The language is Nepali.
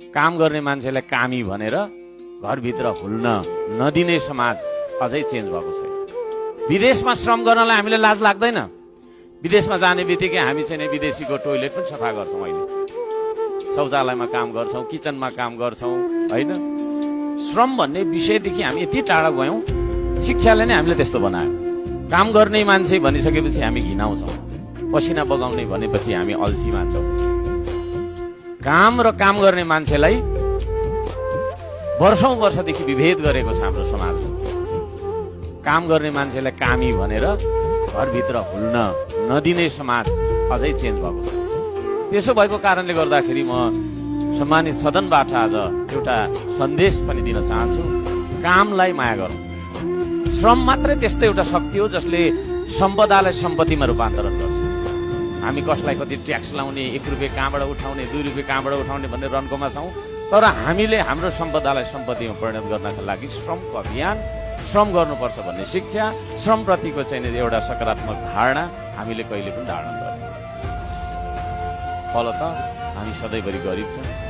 काम गर्ने मान्छेलाई कामी भनेर घरभित्र हुल्न नदिने समाज अझै चेन्ज भएको छैन। विदेशमा श्रम गर्नलाई हामीलाई लाज लाग्दैन। विदेशमा जाने बित्तिकै हामी चाहिँ विदेशीको टोइलेट पनि सफा गर्छौँ, अहिले शौचालयमा काम गर्छौँ, किचनमा काम गर्छौँ होइन। श्रम भन्ने विषयदेखि हामी यति टाढा गयौँ, शिक्षाले नै हामीलाई त्यस्तो बनायो। काम गर्ने मान्छे भनिसकेपछि हामी घिनाउँछौँ, पसिना बगाउने भनेपछि हामी अल्छी मान्छौँ। काम र काम गर्ने मान्छेलाई वर्षौं वर्षदेखि विभेद गरेको छ हाम्रो समाजले। काम गर्ने मान्छेलाई कामी भनेर घरभित्र हुल्न नदिने समाज अझै चेन्ज भएको छ। त्यसो भएको कारणले गर्दाखेरि म सम्मानित सदनबाट आज एउटा सन्देश पनि दिन चाहन्छु, कामलाई माया गरौँ। श्रम मात्रै त्यस्तो एउटा शक्ति हो जसले सम्पदालाई सम्पत्तिमा रूपान्तरण गर्छ। हामी कसलाई कति ट्याक्स लाउने, 1 रुपियाँ कहाँबाट उठाउने, 2 रुपियाँ कहाँबाट उठाउने भन्ने रन्कोमा छौँ, तर हामीले हाम्रो सम्पदालाई सम्पत्तिमा परिणत गर्नका लागि श्रमको अभियान, श्रम गर्नुपर्छ भन्ने शिक्षा, श्रमप्रतिको चाहिँ एउटा सकारात्मक धारणा हामीले कहिले पनि धारण गर्यौँ। फलत हामी सधैँभरि गरिब छौँ।